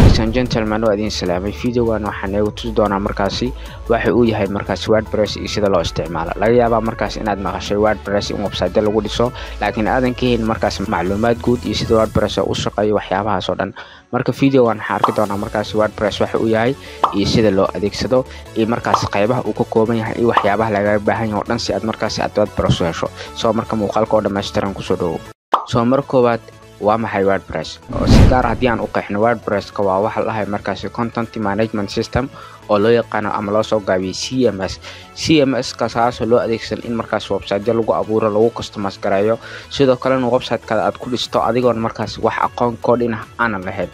Ladies and gentlemen, waa idin salaamay. Videogan waxaan eegu tusi doonaa markaasi waxa uu yahay markaasi WordPress iyo sida loo isticmaalo. Laga yaabaa markaas inaad maqashay WordPress in website lagu dhiso, laakiin aadan ka helin markaas macluumaad guud iyo sida WordPress u shaqeeyo, waxyaabahaas oo dhan. Marka videogan waxaan arki doonaa markaasi WordPress waxa uu yahay iyo sida loo adeegsado iyo markaas qaybaha uu ka kooban yahay iyo waxyaabaha lagaga baahan yahay oo dhan si aad markaasi aad WordPress u hesho. Soo marka muuqaalka oo dhammaystiran kusoo dhawow. Soo mar koowaad, waa maxay WordPress? Oo si gaar haddii aan u qeexno, WordPresska waa waxa la dhahay markaasi content management system oo loo yaqaano ama loo soo gaabiyey CMS. CMS kaasoo loo adeegsan in markaas website lagu abuuro, lagu customize gareeyo, sidoo kalena website-kaada aad ku dhisto adigoon markaas wax aqoon coding ah aanan lahayn.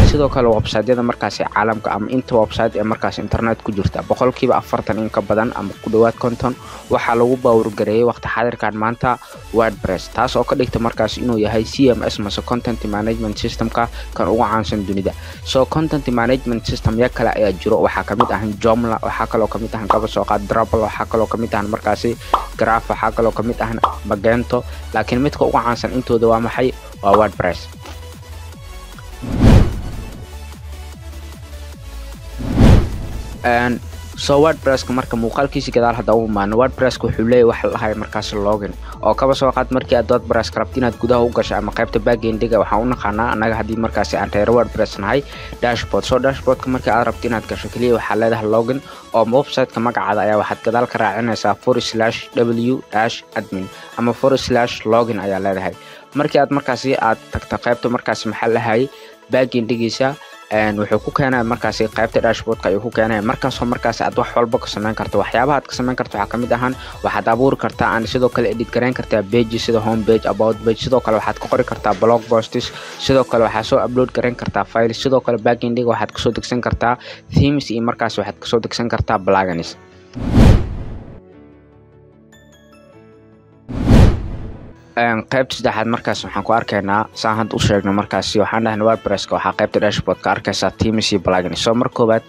Sidoo kale website-yada markaasi caalamka ama inta website ee markaas internet ku jirta, 40% in ka badan ama ku dhowaad 50 waxaa lagu power gareeyay waqti xaadirkan maanta WordPress, taas oo ka dhigta markaas inuu yahay CMS mase content management systemka kan ugu caansan dunida. So content management system ya kale ayaa jiro, waxaa kamid ah Joomla, waxaa kaloo kamid ah kaba soo qaad Drupal, waxaa kaloo kamid ah markaasi Graph, waxaa kaloo kamid ah Magento, laakiin midka ugu caansan intooda waa maxay? Waa WordPress. So WordPresska marka muuqaalkiisa gadaal hadda u imaano, WordPresska wuxuu leeyahay waxa la dhahay markaas login, oo kaba soo qaad markii aad WordPresska rabto inaad gudaha u gasho ama qaybta backendiga waxaan u naqaanaa annaga haddii markaasi aan reero WordPress nahay dashboard. So dashboardka markii aad rabto inaad gasho, kaliya waxaa leedahay login oo website-ka magacaada ayaa waxaad gadaal ka raacinaysaa /w-admin ama /login ayaa leedahay. Markii aad markaasi aad tagto qaybta markaasi maxaa lahay backendigiisa, wuxuu ku keenaya markaasi qaybta dashboardka ayuu ku keenaya, markaasoo markaasi aad wax walba ka samayn karto. Waxyaabaha aad ka samayn karto waxaa kamid ahaan waxaad abuuri kartaa aan sidoo kale edit gareyn kartaa page sida home page, about page, sidoo kale waxaad ka qori kartaa blog posts, sidoo kale waxaad soo upload gareyn kartaa file, sidoo kale backendiga waxaad kasoo degsan kartaa themes iyo markaasi waxaad kasoo degsan kartaa plugins. Qaybta saddexaad markaas waxaan ku arkaynaa, saan hadda u sheegno markaasi waxaan dhahnay WordPresska waxaa qaybta dashboard ka arkaysaa themes iyo plugins. So mar koowaad,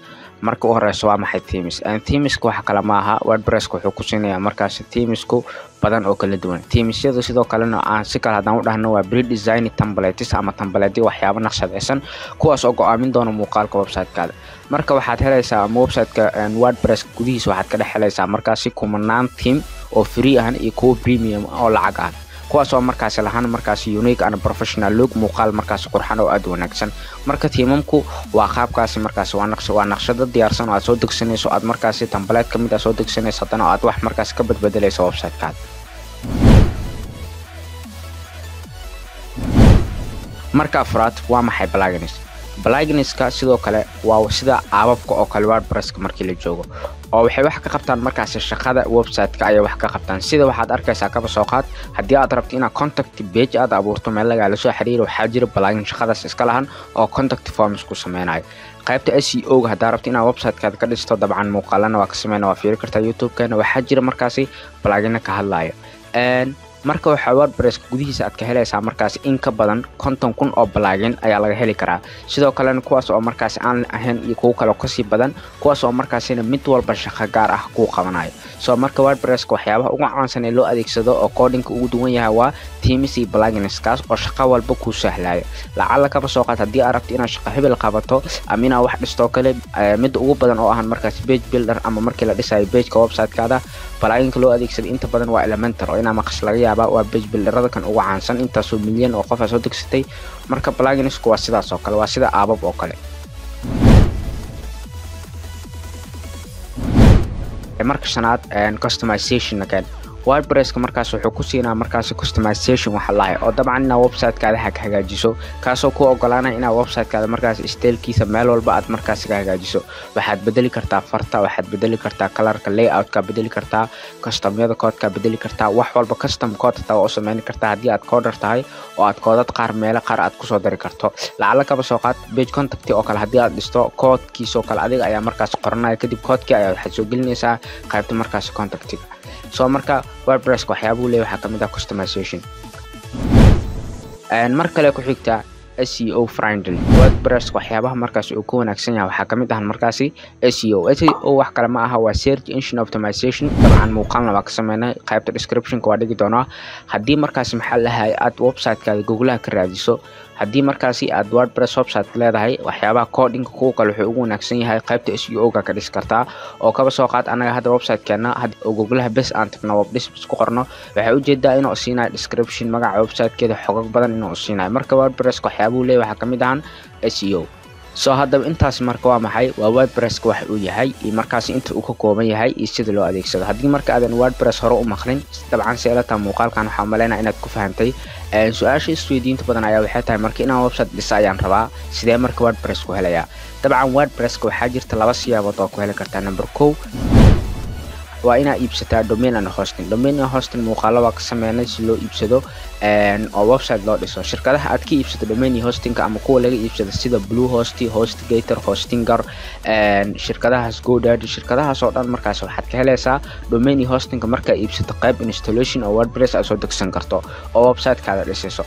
marka u horeyso, waa maxay themes? Themeska waxa kale ma aha, WordPresska wuxuu ku siinayaa markaasi themesku badan oo kala duwan. Themesyada sidoo kalena aan si kale haddaan u dhahno waa pre-design templates ama templateyo, waxyaabo naqshadaysan kuwaas oo go'aamin doona muuqaalka website-kaada. Marka waxaad helaysaa ama website-ka WordPress gudihiisa waxaad ka dhex helaysaa markaasi kumanaan theme oo free ahan iyo kuwo premium oo lacag ah, kuwaas oo markaasi lahaan markaasi unique and professional look, muuqaal markaasi qurxan oo aad u wanaagsan. Marka themamku waa qaabkaasi markaasi waa naqsha, waa naqshado diyaarsan oo aad soo degsanayso, aad markaasi template kamid ah soo degsanayso, haddana aad wax markaasi ka badbedelayso website-kaada. Marka afraad, waa maxay plugins? Pluginska sidoo kale waa sida aababka oo kale WordPresska markii la joogo, oo waxay wax ka qabtaan markaasi shaqada website-ka ayay wax ka qabtaan. Sida waxaad arkaysaa kaba soo qaad haddii aad rabto inaad contact page aad abuurto, meel lagaala soo xiriiro, waxaa jira plugin shaqadaas iska lahan oo contact forms ku sameynayo. Qaybta SEO ga haddaa rabto inaad website-kaada ka dhisto, dabcan muuqaalana waa ka sameyna, waa fiiri kartaa YouTube-keena, waxaa jira markaasi plugina ka hadlaya. Marka waxaa WordPress gudihiisa aad ka helaysaa markaas in ka badan 50,000 oo plugin ayaa laga heli karaa, sidoo kalena kuwaas oo markaas aan ahayn iyo kuwo kale kasii badan, kuwaas oo markaasina mid walba shaqo gaar ah kuu qabanayo. So marka WordPresska waxyaabaha ugu caansan ee loo adeegsado oo codingka ugu duwan yahay waa themes iyo plugins, kaas oo shaqo walba kuu sahlayo. Lacala kaba soo qaad haddii aad rabto inaad shaqo hebel qabato ama inaad wax dhisto kale, midda ugu badan oo ahan markaas page builder ama markii la dhisayo pageka website-kaada, pluginka loo adeegsado inta badan waa Elementor, oo inaa maqas laga yaabaa, waa page builderada kan ugu caansan, intaasoo milyan oo qof aa soo degsatay. Marka pluginsku waa sidaas oo kale, waa sida aabab oo kale. Marka shanaad, customization again. WordPresska markaas wuxuu ku siinaa markaasi customization waxa lahay, oo dabcan inaad website-kaada hagaajiso, kaasoo ku ogolaanaya inaad website-kaada markaas stylekiisa meel walba aad markaasi ka hagaajiso. Waxaad bedeli kartaa farta, waxaad bedeli kartaa colorka, layoutka bedeli kartaa, customyada codeka bedeli kartaa, wax walba custom code hataa waa u sameyn kartaa haddii aad coder tahay oo aad koodad qaar meelo qaar aad kusoo dari karto. Lacala kaba soo qaad page contact oo kale haddii aad dhisto, koodkiisoo kale adiga ayaa markaas qoranaya, kadib koodkii ayaa waxaad soo gelinaysaa qaybta markaasi contactiga. So marka WordPresska waxyaabuu leeyahay waxaa kamid ah customization. Mar kale ku xigta, SEO friendly. WordPress waxyaabaha markaas uu ku wanaagsan yahay waxaa kamid ah markaasi SEO. SEO wax kale ma aha, waa search engine optimization. Dabcan muuqaalna waa ka sameynay, qaybta descriptionka waa dhigi doonaa. Haddii markaasi maxaa lahay aad website-kaada Googlaha ka raadiso, Haddii markaasi aad WordPress website leedahay, waxyaabaha codinga kuwa kale wuxuu ugu wanaagsan yahay qaybta SEO ga ka dhisi kartaa. Oo kaba soo qaad anaga hadda website-keena oo Googlaha bes aan tagno, web dhis ku qorno, waxay ujeedaa inuu siinayo description, magaca website-keeda, xogag badan inuu siinayo. Marka WordPress waxyaabuu leeyahay waxaa kamid ahan SEO. So haddaba intaas marka waa maxay? Waa WordPresska wax uu yahay iyo markaasi inta uu ka kooban yahay iyo sida loo adeegsado. Haddii marka aadan WordPress hore u maqlin, dabcan si ila tahay muuqaalkan waxaa umaleynaya inaad ku fahantay. Su-aasha isweydiinta badan ayaa waxay tahay, marka inaan website dhisa ayaan rabaa, sidee marka WordPress ku helayaa? Dabcan WordPresska waxaa jirta laba siyaabood oo ku heli kartaa. Number 1 waa inaa iibsataa domain and hosting. Domain and hosting muuqaalo waa ka sameynay si loo iibsado oo website loo dhiso. Shirkadaha aad ka iibsato domain iyo hostingka ama kuwa laga iibsado sida Bluehost, HostGator, Hostinger, shirkadahaas, GoDaddy, shirkadahaas oo dhan markaas waxaad ka helaysaa domain iyo hostingka markaa iibsato qayb installation oo WordPress aad soo degsan karto oo websitekaada dhisayso.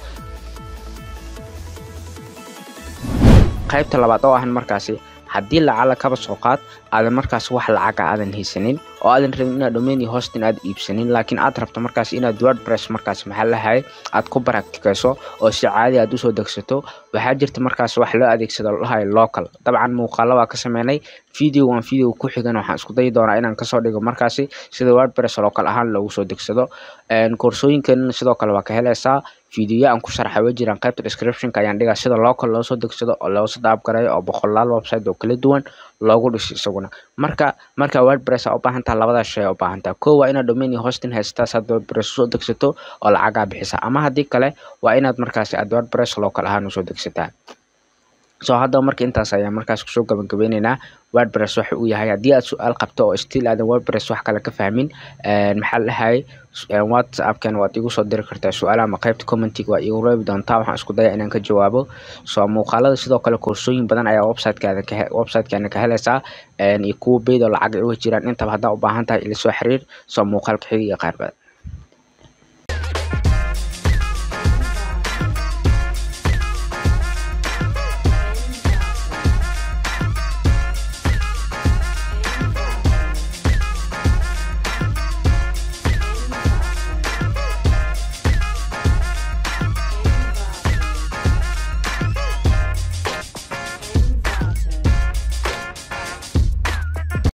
Qaybta labaad oo ahan markaasi haddii lacala kaba soo qaad aadan markaas wax lacaga aadan haysanin oo aadan rabin inaad domain iyo hosting aad iibsanin, laakiin aad rabto markaas inaad WordPress markaas maxaa lahay aad ku practiceyso oo si caadi aad usoo degsato, waxaa jirta markaas wax loo adeegsado lahayo local. Dabcan muuqaalo waa ka sameynay, video waan video ku xigan waxaan isku dayi doonaa inaan kasoo dhigo markaasi sida WordPress local ahaan loogu soo degsado. Koorsooyinkan sidoo kale waa ka helaysaa, fiidiyo aan ku sharxay way jiraan, qaybta descriptionka ayaan dhigaa sida local loo soo degsado oo loo soo daabgareeyo oo boqolaal website oo kala duwan loogu dhiso isaguna. Marka WordPress aa u baahan tahay labadaas shay aa u baahan tahay. 1 waa inaad domain iyo hosting haysataa si aad WordPress usoo degsato oo lacagaa bixisa, ama haddii kale waa inaad markaasi aad WordPress local ahaan usoo degsataa. So haddaba marka intaas ayaan markaas kusoo gabagabeyneynaa WordPress waxa uu yahay. Haddii aad su-aal qabto oo still aadan WordPress wax kale ka fahmin, maxaa la dhahay, WhatsAppkan waad igu soo diri kartaa su-aalaha ama qaybta commentiga waa iigu reebi doontaa, waxaan isku daya inaan ka jawaabo. So muuqaalada sidoo kale koorsooyin badan ayaa websitekaada ka websitekeena ka helaysaa iyo kuwa paid oo lacag ay uga jiraan intaba. Haddaa u baahan tahay ila soo xiriir. So muuqaalka xiga iyo qaar badan.